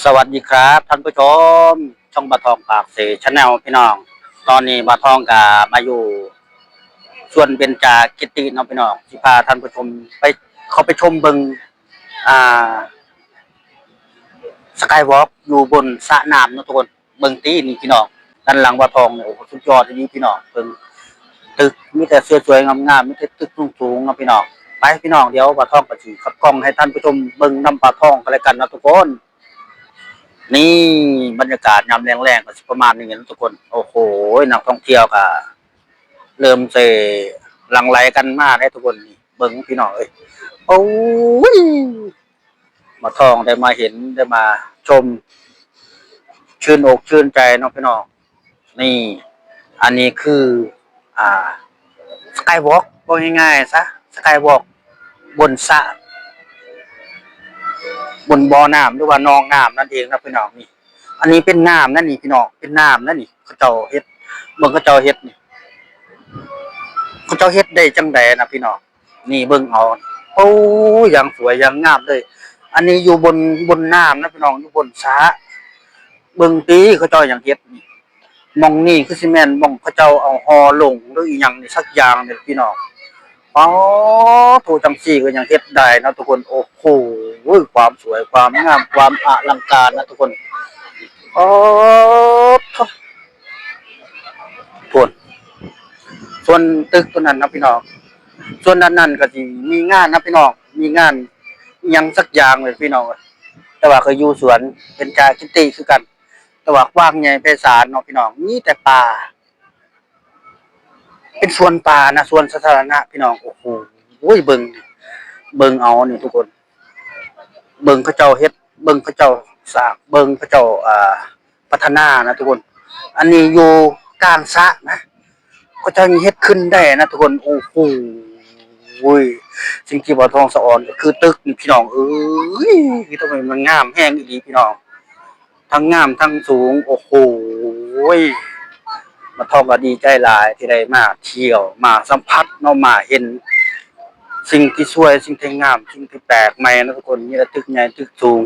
ສະຫວັດດີຄັບທ່ານຜູ້ຊົມ ຊ່ອງບ່າວທອງປາກເຊ Channel ພີ່ນ້ອງ. ຕອນນີ້ບ່າວທອງກະມາຢູ່ສວນເບັນຈາກິດຕິເນາະພີ່ນ້ອງ ຊິພາທ່ານຜູ້ຊົມໄປ ເຂົ້າໄປຊົມເບິ່ງ ອ່າ Skywalk ຢູ່ບົນສະນ້ຳເນາະທຸກຄົນ. ເບິ່ງຕິນີ້ພີ່ນ້ອງ ດ້ານຫຼັງບ່າວທອງນີ້ ໂອ້ໂຫ ສຸດຍອດອີ່ຫຼີພີ່ນ້ອງ. ເບິ່ງຕຶກ ມີແຕ່ສວຍໆງາມໆ ມີແຕ່ຕຶກສູງໆເນາະພີ່ນ້ອງ. ໄປພີ່ນ້ອງ ດຽວບ່າວທອງກໍຊິຂັບກ້ອງໃຫ້ທ່ານຜູ້ຊົມເບິ່ງນຳບ່າວທອງກັນແລ້ວກັນເນາະທຸກຄົນ. ນີ້ບັນຍາກາດຍາມແລງໆ ກໍຊິປະມານນີ້ເນາະທຸກຄົນ. ໂອ້ໂຫ ນັກທ່ອງທ່ຽວກໍເລີ່ມຊິຫຼັ່ງໄຫຼກັນມາແລ້ວທຸກຄົນ. ນີ້ເບິ່ງພີ່ນ້ອງເອີຍ ໂອ້ຍ ບ່າວທອງໄດ້ມາເຫັນ ໄດ້ມາຊົມ ຊື່ນອົກຊື່ນໃຈເນາະພີ່ນ້ອງ. ນີ້ ອັນນີ້ຄື ອ່າ Skywalk ເວົ້າງ່າຍໆຊະ Skywalk ບົນສະ ບົນບໍ່ນ້ຳ ຫຼືວ່າໜອງນ້ຳນັ້ນເອງນະພີ່ນ້ອງ. ນີ້ ອັນນີ້ເປັນນ້ຳນະນີ້ພີ່ນ້ອງ ເປັນນ້ຳນະນີ້ ເຂົາເຈົ້າເຮັດ ເບິ່ງເຂົາເຈົ້າເຮັດນີ້ ເຂົາເຈົ້າເຮັດໄດ້ຈັ່ງໃດນະພີ່ນ້ອງ. ນີ້ເບິ່ງເອົາ ໂອ້ ຢ່າງສວຍຢ່າງງາມເລີຍ. ອັນນີ້ຢູ່ບົນ ບົນນ້ຳນະພີ່ນ້ອງ ຢູ່ບົນສະ ເບິ່ງຕິ ເຂົາເຈົ້າຫຍັງເຮັດນີ້. ໝ່ອງນີ້ຄືຊິແມ່ນໝ່ອງເຂົາເຈົ້າເອົາຫໍ່ລົງ ຫຼືອີ່ຫຍັງນີ້ສັກຢ່າງນີ້ພີ່ນ້ອງ. ປາໂທ ຈັ່ງຊີ້ກໍຍັງເຮັດໄດ້ເນາະທຸກຄົນ. ໂອ້ໂຫ ຄວາມສວຍ ຄວາມງາມ ຄວາມອະລັງການນະທຸກຄົນ. ປາໂທ ພຸ້ນ ສ່ວນຕຶກຕົວນັ້ນນະພີ່ນ້ອງ ສ່ວນດ້ານນັ້ນກໍຊິມີງານນະພີ່ນ້ອງ ມີງານອີ່ຫຍັງສັກຢ່າງເລີຍພີ່ນ້ອງ. ແຕ່ວ່າກໍຢູ່ສວນເບັນຈາກິດຕິຄືກັນ ແຕ່ວ່າກວ້າງໃຫຍ່ໄພສານເນາະພີ່ນ້ອງ ມີແຕ່ປ່າ ເປັນສວນປ່ານະ ສວນສາທາລະນະພີ່ນ້ອງ. ໂອ້ໂຫ ເບິ່ງ ເບິ່ງເອົານີ້ທຸກຄົນ ເບິ່ງເຂົາເຈົ້າເຮັດ ເບິ່ງເຂົາເຈົ້າສ້າງ ເບິ່ງເຂົາເຈົ້າ ອ່າ ພັດທະນານະທຸກຄົນ. ອັນນີ້ຢູ່ກາງສະນະ ເຂົາເຈົ້າຍັງເຮັດຂຶ້ນໄດ້ນະທຸກຄົນ. ໂອ້ໂຫ ສິ່ງທີ່ບ່າວທອງສະອອນກໍຄືຕຶກນີ້ພີ່ນ້ອງເອີຍ ຄືຕ້ອງແມ່ນມັນງາມແຮງອີ່ຫຼີພີ່ນ້ອງ ທັງງາມທັງສູງ. ໂອ້ໂຫ ບ່າວທອງກໍດີໃຈຫຼາຍທີ່ໄດ້ມາທ່ຽວ ມາສຳຜັດເນາະ ມາເຫັນສິ່ງທີ່ສວຍ ສິ່ງທີ່ງາມ ສິ່ງທີ່ແປກໃໝ່ນະທຸກຄົນ. ມີແຕ່ຕຶກໃຫຍ່ຕຶກສູງ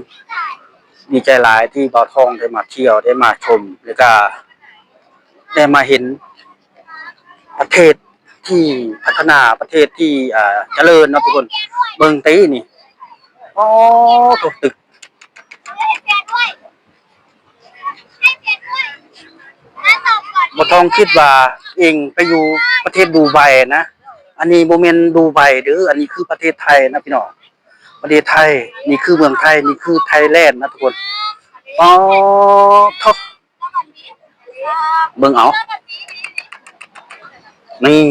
ດີໃຈຫຼາຍທີ່ບ່າວທອງໄດ້ມາທ່ຽວ ໄດ້ມາຊົມ ແລ້ວກະໄດ້ມາເຫັນປະເທດທີ່ພັດທະນາ ປະເທດທີ່ ອ່າ ຈະເລີນເນາະທຸກຄົນ. ເບິ່ງຕິນີ້ ໂອ້ໂຫ ຕຶກ ບ່າວທອງຄິດວ່າເອງໄປຢູ່ປະເທດດູໄບນະ. ອັນນີ້ບໍ່ແມ່ນດູໄບເດີ ອັນນີ້ຄືປະເທດໄທນະພີ່ນ້ອງ ປະເທດໄທ. ນີ້ຄືເມືອງໄທ ນີ້ຄືໄທແລນນະທຸກຄົນ. ປາໂທ ເບິ່ງເອົາ ນີ້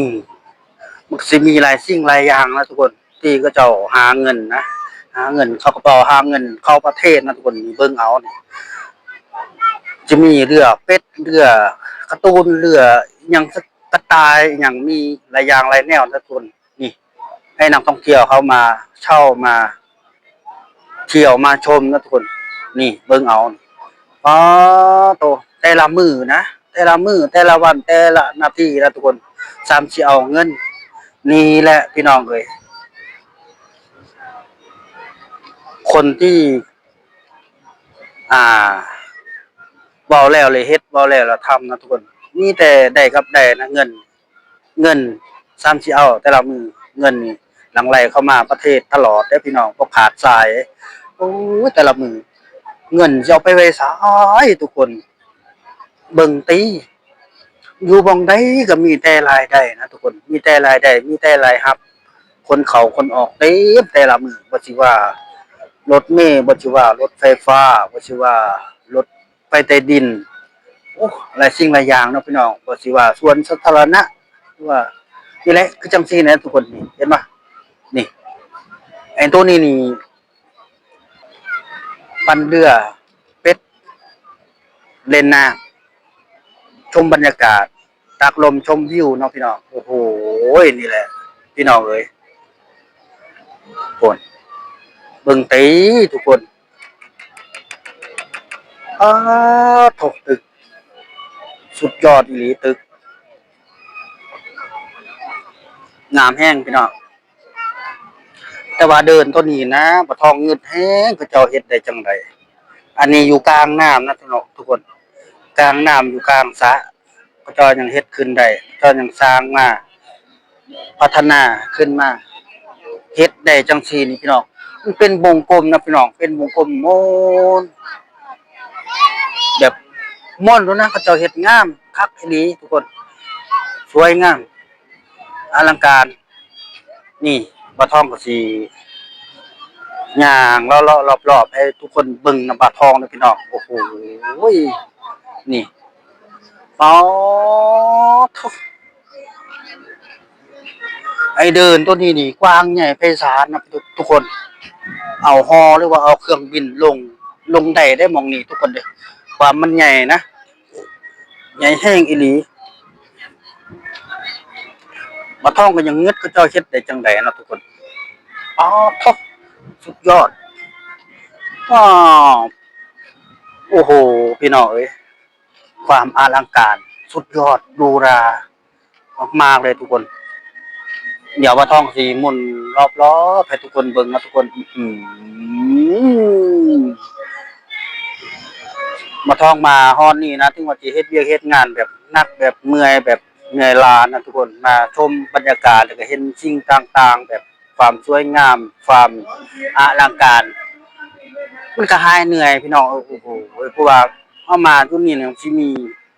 ມັນຊິມີຫຼາຍສິ່ງຫຼາຍຢ່າງນະທຸກຄົນ ທີ່ເຂົາເຈົ້າຫາເງິນນະ ຫາເງິນເຂົ້າກະເປົາ ຫາເງິນເຂົ້າປະເທດນະທຸກຄົນ. ນີ້ເບິ່ງເອົານີ້ ຈະມີເຮືອເປັດ ເຮືອກາຕູນ ເຮືອຫຍັງ ກະຕ່າຍຫຍັງ ມີຫຼາຍຢ່າງຫຼາຍແນວນະທຸກຄົນ. ນີ້ ໃຫ້ນັກທ່ອງທ່ຽວເຂົ້າມາເຊົ່າ ມາທ່ຽວ ມາຊົມນະທຸກຄົນ. ນີ້ເບິ່ງເອົາ ປາໂທ ແຕ່ລະມື້ນະ ແຕ່ລະມື້ ແຕ່ລະວັນ ແຕ່ລະນາທີນະທຸກຄົນ ສ່ຳຊິເອົາເງິນ. ນີ້ແຫຼະພີ່ນ້ອງເອີຍ ຄົນທີ່ ອ່າ ເວົ້າແລ້ວລະເຮັດ ເວົ້າແລ້ວລະທຳນະທຸກຄົນ. ມີແຕ່ໄດ້ກັບໄດ້ນະ ເງິນ ເງິນ ສ່ຳຊິເອົາແຕ່ລະມື້ ເງິນນີ້ຫຼັ່ງໄຫຼເຂົ້າມາປະເທດຕະຫຼອດເດ້ພີ່ນ້ອງ ບໍ່ຂາດສາຍ. ໂອ້ຍ ແຕ່ລະມື້ເງິນຊິເອົາໄປໄວ້ໃສທຸກຄົນ. ເບິ່ງຕິ ຢູ່ບ່ອນໃດກໍມີແຕ່ລາຍໄດ້ນະທຸກຄົນ ມີແຕ່ລາຍໄດ້ ມີແຕ່ລາຍຮັບ ຄົນເຂົ້າຄົນອອກເຕັມແຕ່ລະມື້ ບໍ່ຊິວ່າລົດເມ ບໍ່ຊິວ່າລົດໄຟຟ້າ ບໍ່ຊິວ່າລົດໄຟໃຕ້ດິນ ໂອ້ ຫຼາຍສິ່ງຫຼາຍຢ່າງເນາະພີ່ນ້ອງ ບໍ່ຊິວ່າສວນສາທາລະນະ ຫຼືວ່າ ນີ້ແຫຼະ ຄືຈັ່ງຊີ້ນະທຸກຄົນ ນີ້ ເຫັນບໍ່ ນີ້ ໄອ້ໂຕນີ້ນີ້ ປັ່ນເຮືອ ເປັດ ເລ່ນນ້ຳ ຊົມບັນຍາກາດ ຕາກລົມຊົມວິວເນາະພີ່ນ້ອງ. ໂອ້ໂຫ ນີ້ແຫຼະພີ່ນ້ອງເອີຍ ໂອ້ນ ເບິ່ງຕິທຸກຄົນ ອ້າໂທ້ ຕຶກ ສຸດຍອດອີ່ຫຼີ ຕຶກງາມແຮງພີ່ນ້ອງ. ແຕ່ວ່າເດີ່ນໂຕນີ້ນະ ບ່າວທອງງຶດແຮງ ເຂົາເຈົ້າເຮັດໄດ້ຈັ່ງໃດ? ເ ອັນນີ້ຢູ່ກາງນ້ຳນະ ທຸກຄົນ ກາງນ້ຳ ຢູ່ກາງສະ ເຂົາເຈົ້າຍັງເຮັດຂຶ້ນໄດ້ ເຂົາເຈົ້າຍັງສ້າງມາ ພັດທະນາຂຶ້ນມາ ເຮັດໄດ້ຈັ່ງຊີ້ນີ້ພີ່ນ້ອງ. ມັນເປັນວົງກົມນະພີ່ນ້ອງ ເປັນວົງກົມມ້ວນ ແບບມ້ວນໂລດນະ ເຂົາເຈົ້າເຮັດງາມຄັກອີ່ຫຼີທຸກຄົນ ສວຍງາມ ອະລັງການ. ນີ້ບ່າວທອງກໍຊິຍ່າງເລາະໆ ລອບໆ ໃຫ້ທຸກຄົນເບິ່ງນຳບ່າວທອງເດີພີ່ນ້ອງ. ໂອ້ໂຫ ນີ້ ປາດໂທ້ ໄອ້ເດີ່ນໂຕນີ້ນີ້ກວ້າງໃຫຍ່ໄພສານນະທຸກຄົນ ເອົາຫໍ່ ຫຼືວ່າເອົາເຄື່ອງບິນລົງ ລົງໄດ້ເດ້ໝ່ອງນີ້ທຸກຄົນເດ້ ຄວາມມັນໃຫຍ່ນະ ໃຫຍ່ແຮງອີ່ຫຼີ. ບ່າວທອງກໍຍັງງຶດ ເຂົາເຈົ້າເຮັດໄດ້ຈັ່ງໃດເນາະທຸກຄົນ. ປາດໂທ້ ສຸດຍອດ ວ້າວ ໂອ້ໂຫ ພີ່ນ້ອງເອີຍ ຄວາມອະລັງການ ສຸດຍອດ ຫຼູຫຼາ ມາກໆ ເລີຍທຸກຄົນ. ດຽວບ່າວທອງຊິໝູນລອບໆ ໃຫ້ທຸກຄົນເບິ່ງເນາະທຸກຄົນ. ອື ບ່າວທອງມາຮອດນີ້ນະ ເຖິງວ່າຊິເຮັດວຽກເຮັດງານແບບໜັກ ແບບເມື່ອຍ ແບບເມື່ອຍລ້ານະທຸກຄົນ ມາຊົມບັນຍາກາດ ແລ້ວກໍເຫັນສິ່ງຕ່າງໆ ແບບຄວາມສວຍງາມ ຄວາມອະລັງການ ມັນກໍຫາຍເມື່ອຍພີ່ນ້ອງ. ໂອ້ໂຫ ເພາະວ່າເຮົາມາຈຸດນີ້ນະ ຊິມີ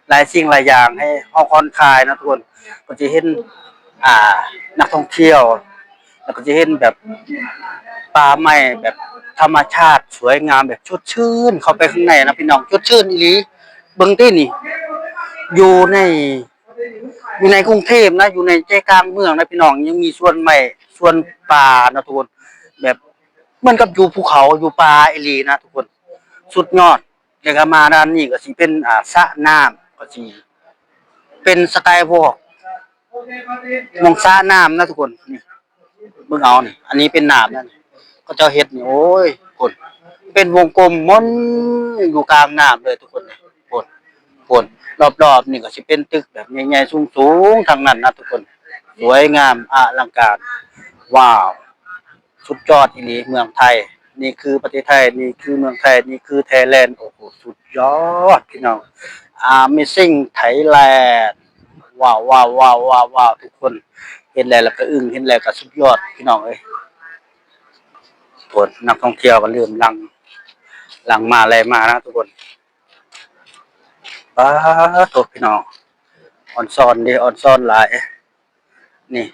ຫຼາຍສິ່ງຫຼາຍຢ່າງໃຫ້ເຮົາຜ່ອນຄາຍເນາະທຸກຄົນ. ກໍຈະເຫັນ ອ່າ ນັກທ່ອງທ່ຽວ ແລ້ວກໍຈະເຫັນແບບປ່າໄມ້ ແບບທຳມະຊາດສວຍງາມ ແບບສົດຊື່ນ ເຂົ້າໄປຂ້າງໃນນະພີ່ນ້ອງ ສົດຊື່ນອີ່ຫຼີ. ເບິ່ງຕິນີ້ ຢູ່ໃນ ຢູ່ໃນກຸງເທບນະ ຢູ່ໃນໃຈກາງເມືອງນະພີ່ນ້ອງ ຍັງມີສວນໄມ້ ສວນປ່າເນາະທຸກຄົນ ແບບເໝືອນກັບຢູ່ພູເຂົາ ຢູ່ປ່າອີ່ຫຼີນະທຸກຄົນ ສຸດຍອດ. ແລ້ວກໍມາດ້ານນີ້ກໍຊິເປັນ ອ່າ ສະນ້ຳ ກໍຊິເປັນ skywalk ໝ່ອງສະນ້ຳນະທຸກຄົນ. ນີ້ ເບິ່ງເອົານີ້ ອັນນີ້ເປັນນ້ຳນະ ເຂົາເຈົ້າເຮັດນີ້ ໂອ້ຍ ພຸ້ນ ເປັນວົງກົມໝົນຢູ່ກາງນ້ຳເລີຍທຸກຄົນ. ພຸ້ນ ພຸ້ນ ລອບໆ ນີ້ກໍຊິເປັນຕຶກແບບໃຫຍ່ໆ ສູງໆ ທັງນັ້ນນະທຸກຄົນ ສວຍງາມອະລັງການ ວ້າວ ສຸດຍອດອີ່ຫຼີເມືອງໄທ. ນີ້ຄືປະເທດໄທ ນີ້ຄືເມືອງໄທ ນີ້ຄືໄທແລນ. ໂອ້ໂຫ ສຸດຍອດພີ່ນ້ອງ Amazing Thailand. ວ້າວ ວ້າວ ວ້າວ ວ້າວ ທຸກຄົນ ເຫັນແລ້ວລະກະອຶ້ງ ເຫັນແລ້ວກະສຸດຍອດພີ່ນ້ອງເອີຍ. ໂອ້ ນັກທ່ອງທ່ຽວກໍເລີ່ມຫຼັ່ງ ຫຼັ່ງມາແລ່ມານະທຸກຄົນ. ປາດໂທ້ ພີ່ນ້ອງ ອອນຊອນເດ້ ອອນຊອນຫຼາຍ. ນີ້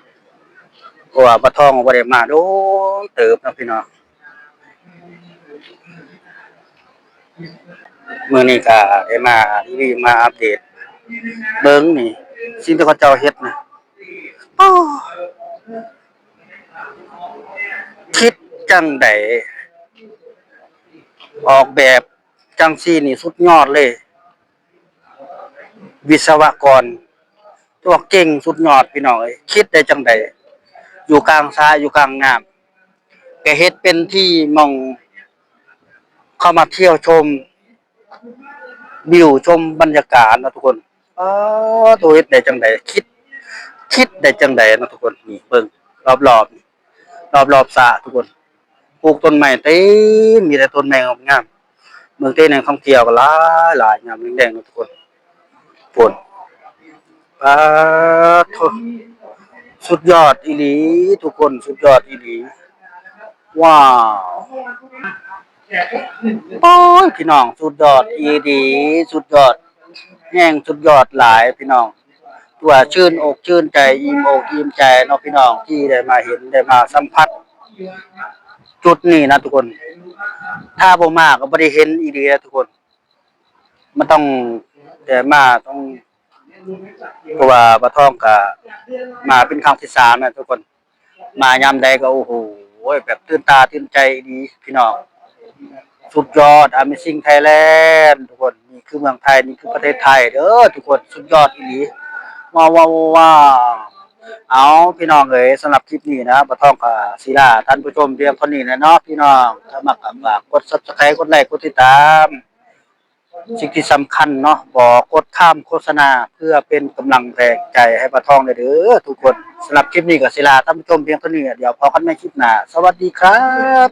ເພາະວ່າປາທອງບໍ່ໄດ້ມາດົນເຕີບເນາະພີ່ນ້ອງ. ມື້ນີ້ກະໄດ້ມາຣີວິວ ມາອັບເດດເບິ່ງນີ້ ສິ່ງທີ່ເຂົາເຈົ້າເຮັດນະ. ໂອ້ ຄິດຈັ່ງໃດ ອອກແບບ ຈັ່ງຊີ້ນີ້ສຸດຍອດເລີຍ. ວິສະວະກອນຕົວເກັ່ງສຸດຍອດພີ່ນ້ອງເອີຍ ຄິດໄດ້ຈັ່ງໃດ ຢູ່ກາງສາ ຢູ່ກາງນ້ຳ ກະເຮັດເປັນທີ່ໝ່ອງເຂົ້າມາທ່ຽວຊົມ ວິວຊົມບັນຍາກາດເນາະທຸກຄົນ. ອໍ ໂຕເຮັດໄດ້ຈັ່ງໃດ ຄິດ ຄິດໄດ້ຈັ່ງໃດເນາະທຸກຄົນ. ນີ້ເບິ່ງລອບໆ ນີ້ ລອບໆ ສະທຸກຄົນ ປູກຕົ້ນໄມ້ເຕັມ ມີແຕ່ຕົ້ນໄມ້ງາມໆ. ເມືອງເຕນັງທ່ອງທ່ຽວກໍຫຼາຍໆ ຍາມແລງໆ ເນາະທຸກຄົນ. ພຸ້ນ ປາດໂທ້ ສຸດຍອດອີ່ຫຼີທຸກຄົນ ສຸດຍອດອີ່ຫຼີ. ວ້າວ ໂອ້ຍ ພີ່ນ້ອງ ສຸດຍອດອີ່ຫຼີ ສຸດຍອດແຮງ ສຸດຍອດຫຼາຍພີ່ນ້ອງ. ຖືວ່າຊື່ນອົກຊື່ນໃຈ ອີ່ມອົກອີ່ມໃຈເນາະພີ່ນ້ອງ ທີ່ໄດ້ມາເຫັນ ໄດ້ມາສຳຜັດຈຸດນີ້ນະທຸກຄົນ. ຖ້າບໍ່ມາກໍບໍ່ໄດ້ເຫັນອີ່ຫຼີນະທຸກຄົນ. ມັນຕ້ອງ ແຕ່ມາຕ້ອງ ເພາະວ່າປາທອງກະມາເປັນຄັ້ງທີສາມນະທຸກຄົນ. ມາຍາມໃດກໍ ໂອ້ໂຫ ແບບຕື່ນຕາຕື່ນໃຈອີ່ຫຼີພີ່ນ້ອງ. ສຸດຍອດ Amazing Thailand ທຸກຄົນ. ນີ້ຄືເມືອງໄທ ນີ້ຄືປະເທດໄທເດີທຸກຄົນ ສຸດຍອດອີ່ຫຼີ. ວ້າວ ວ້າວ ວ້າວ. ເອົາ ພີ່ນ້ອງເອີຍ ສຳລັບຄລິບນີ້ນະ ປາທອງກໍຊິລາທ່ານຜູ້ຊົມພຽງເທົ່ານີ້ແຫຼະເນາະພີ່ນ້ອງ. ຖ້າມັກກໍຝາກກົດ Subscribe ກົດໄລ ກົດຕິດຕາມ. ສິ່ງທີ່ສຳຄັນເນາະ ບໍ່ກົດຂ້າມໂຄສະນາ ເພື່ອເປັນກຳລັງແຮງໃຈໃຫ້ປາທອງແດ່ເດີທຸກຄົນ. ສຳລັບຄລິບນີ້ກໍຊິລາທ່ານຜູ້ຊົມພຽງເທົ່ານີ້ ດຽວພໍ້ກັນໃໝ່ຄລິບໜ້າ. ສະຫວັດດີຄັບ.